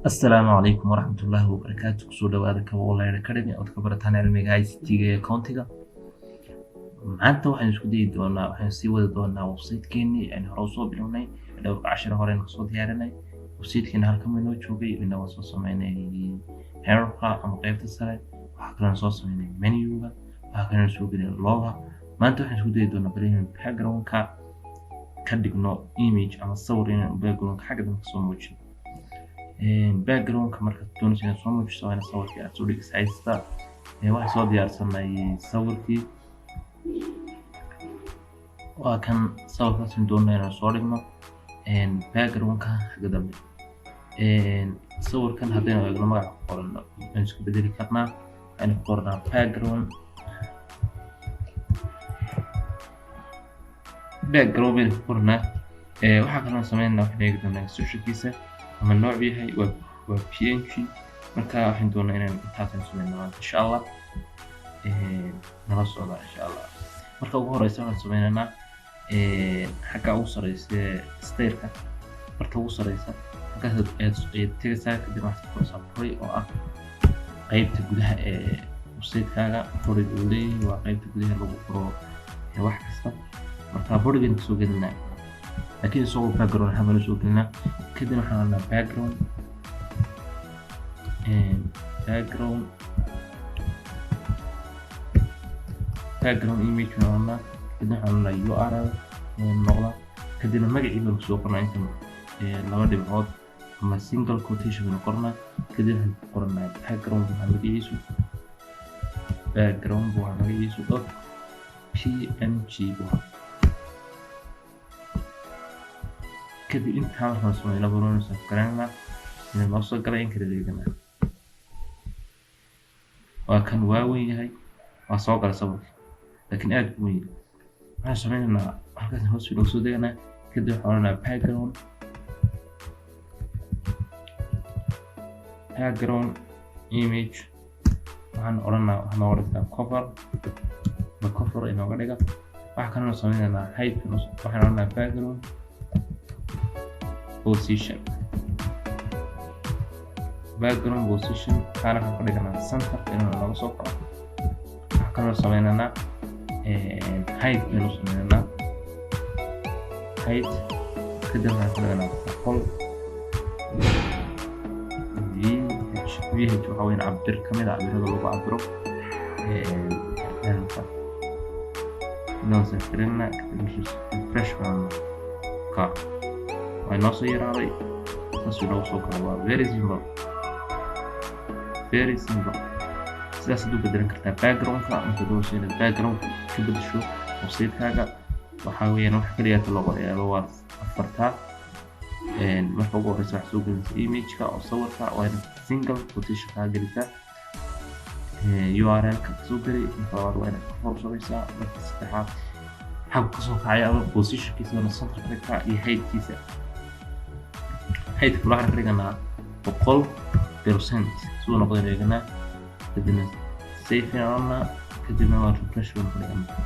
Asalaamu calaykum waraxmatullaahi wabarakaatu. Kusoo dhawaada Kaba Online Academy ood ka barataan cilmiga ICT-ga iyo accountiga. Maanta waxaynu isku dayi doonaa, waxaynu sii wadi doonaa website-keenii aynu hore usoo bilownay. Dhowrka cashir horeynu kasoo diyaarinay. Website-keena halkan bay noo joogay. Inagoo soo sameynay headerka ama qeybta sare, waxaa kaloo soo sameynay menuga, waxaa kaloo soo gelinay logo. Maanta waxaynu isku dayi doonaa bal inaynu background-ka ka dhigno image ama sawir, inaynu background-ka xagga dambe kasoo muujino. Background-ka markaad doonayso inaad soo muujiso, waa inaad sawirkii aad soo dhigis haystaa. Waxaan soo diyaarsanay sawirkii, waa kan. Sawirkaas doonayna inaan soo dhigno background-ka xagga dambe. Sawirkan haddaynu eegno, magaca ku qoran waan isku bedeli karnaa. Waxaynu ku qornaa background, background baynu ku qornaa. Waxaa kaloo sameynaa, waxaynu eegi doonaa instructionkiisa ama noocu yahay, waa PNG. Marka waxaan doonaa inaan intaasaan sameyno maanta, insha Allah. Nala socda, insha Allah. Marka ugu horeysa waxaan sameynaynaa xagga ugu sareysa, stairka marka ugu sareysa, halkaas ayaad tegaysaa. Kadib waxaad qoraysaa body, oo ah qeybta gudaha ee website-kaaga. Body uu leeyahay waa qeybta gudaha lagu qoro wax kasta. Marka bodygan kasoo gelinaa, laakiin isagoo background ahaan baan usoo gelinaa. Kadib waxaan odhanaa background, background, background image baan odhanaa. Kadib waxaan odhanaa URL noqda. Kadibna magacii baan kusoo qornaa intan, laba dhibcood ama single quotation baynu qornaa. Kadib waxaan ku qoranaa background waxaa magaciisu, background waa magaciisu .png buu. Kadib intaa markaan sameyno, baruunaysa garanayna inuu noo soo galay in kala eeganaa. Waa kan, waa weyn yahay, waa soo galay sawirka, laakiin aad buu weyn yahay. Waxaan sameynaynaa halkaas hoos loo soo deganaa. Kadib waxaan odhanaa background, background image. Waxaan odhanaa waxaa nooga dhigtaa cover ama cover inooga dhiga. Waxaa kaloo sameynaynaa height. Waxaan odhanaa background position, background position kaana waxaan ka dhiganaa center, inuu nooga soo kaco. Waxaa kaloo sameynaynaa height baynu sameynaynaa, height. Kadib waxaan ka dhiganaa 100 VH. VH waxaa weyn cabir ka mid a cabirada lagu cabiro dhanka. Inaan safrinna, kadib refresh baan ka, waa inoo soo yaraaday, saasuu inoogu soo kala. Waa very simple, very simple. Sidaas aad u bedelan kartaa background-ka marka doonayso inaad background ka bedesho website-kaaga. Waxaa weeyaan wax kaliya loo qorayaaba waa afartaa. Marka ugu horeysa waxaad soo gelinaysa image-ka oo sawirka, waa inaad single quotation kaa gelisaa, URL-ka kasoo geli. Marka labaad waa inaad cover u samaysaa. Marka saddexaad xaggu kasoo kacay ama positionkiisa waana center ka dhigtaa, iyo height-kiisa. Height-ka waxaan ka dhiganaa 100% siduu noqday eeganaa. Kadibna save inaan odhanaa, kadibna waa refresh baan ka dhiganaa.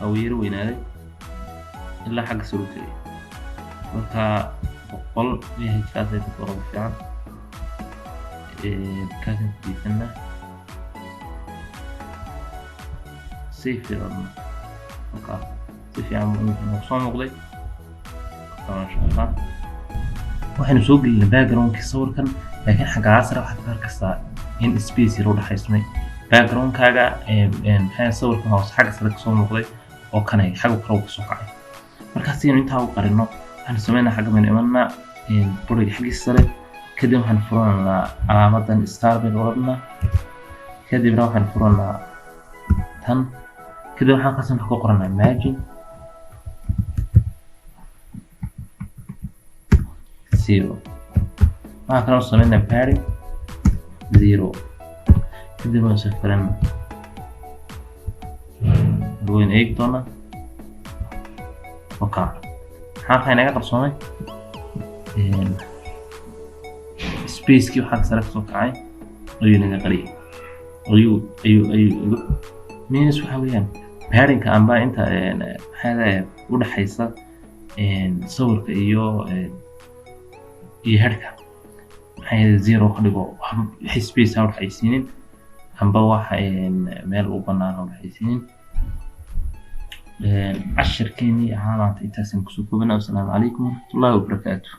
Waa yaro weynaaday ilaa xagga sare u tegay. Marka 100 VH kaas ay dadka ugu fiican, kaasaan ku diisanaa, save inaan. Marka si fiican buu inuu soo noqday, maasha Allah. Waxaynu soo gelinay background-kii sawirkan, laakiin xagga sare waxaad ka arkaysaa in space yar u dhexaysmay background-kaaga. Maxaa sawirkan hoose xagga sare kasoo muuqday oo kanay xagga kore uu kasoo kacay. Marka si aynu intaa u qarino, waxaanu sameynaa xagga baynu imanaa, buriga xaggiisa sare. Kadib waxaan furanaa calaamadan star baynu odhanaa. Kadibna waxaan furanaa tan. Kadib waxaan qasan ku qoranaa margin 0. Waxaa kaloo sameynaa padding 0. Kadib waan safaran, waynu eegi doonaa. Okay, maxaa halkaa inaga qarsoomay? Spacekii waxaa sare kasoo kacay ayuu naga qariyay, ayuu minus. Waxa weeyaan paddingka amba inta maxaa u dhaxaysa sawirka iyo iyo headka, maxaa yeelay zero ka dhigo, waxba space ha udhexaysiinin amba waxa meel u banaan ha udhexaysiinin. Cashirkeenii ahaa maanta intaasaan kusoo koobana. Wasalaamu calaykum waraxmatullaahi wabarakaatu.